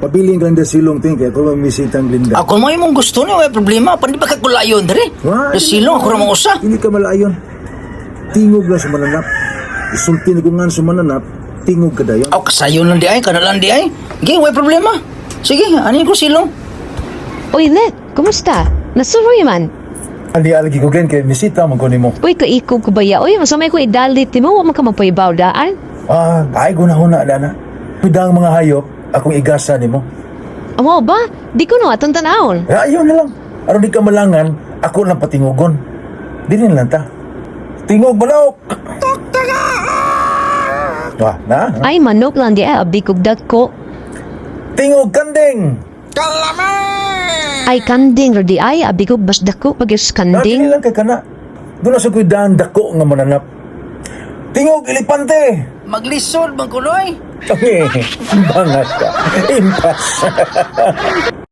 Pabiling lang da silong ting kay ako mamisitang Glinda. Ako mo imong gusto niyo, may problema. Pan di ba kagulayon diri? Wa, Da silong ako ra mong usa. Hindi ka malayon. Tingog lang sa mananap. Isulti ni ko nga sa mananap, tingog ka dayon. Aw kasayon lang di ay, kana lang di ay. Sige, way problema. Sige, ani ko silong. Uy, Let, kumusta? Nasuroy man. Andi alagi ko gen kay misita man ko nimo. Uy, kaikog ko ba ya? Uy, masamay ko idalit mo, wa man ka magpaibaw daan. Ah, ay gunahuna dana. Pidang mga hayop, akong igasa nimo. Amo ba? Di ko no atong tanawon. Eh, ayaw na lang. Aron di ka malangan, ako lang patingugon. Dili na lang ta. Tingog manok! Ah, na? Ay, manok lang di ay, abdi kog dagko. Tingog kanding! Ay, kanding ra di ay, abi kog bas dako pagis Ah, dili kanding. lang kay kana. Doon na sa kuy daan dako nga mananap. Tingog elepante! Maglisod man kunoy. Bangas ka. Impas.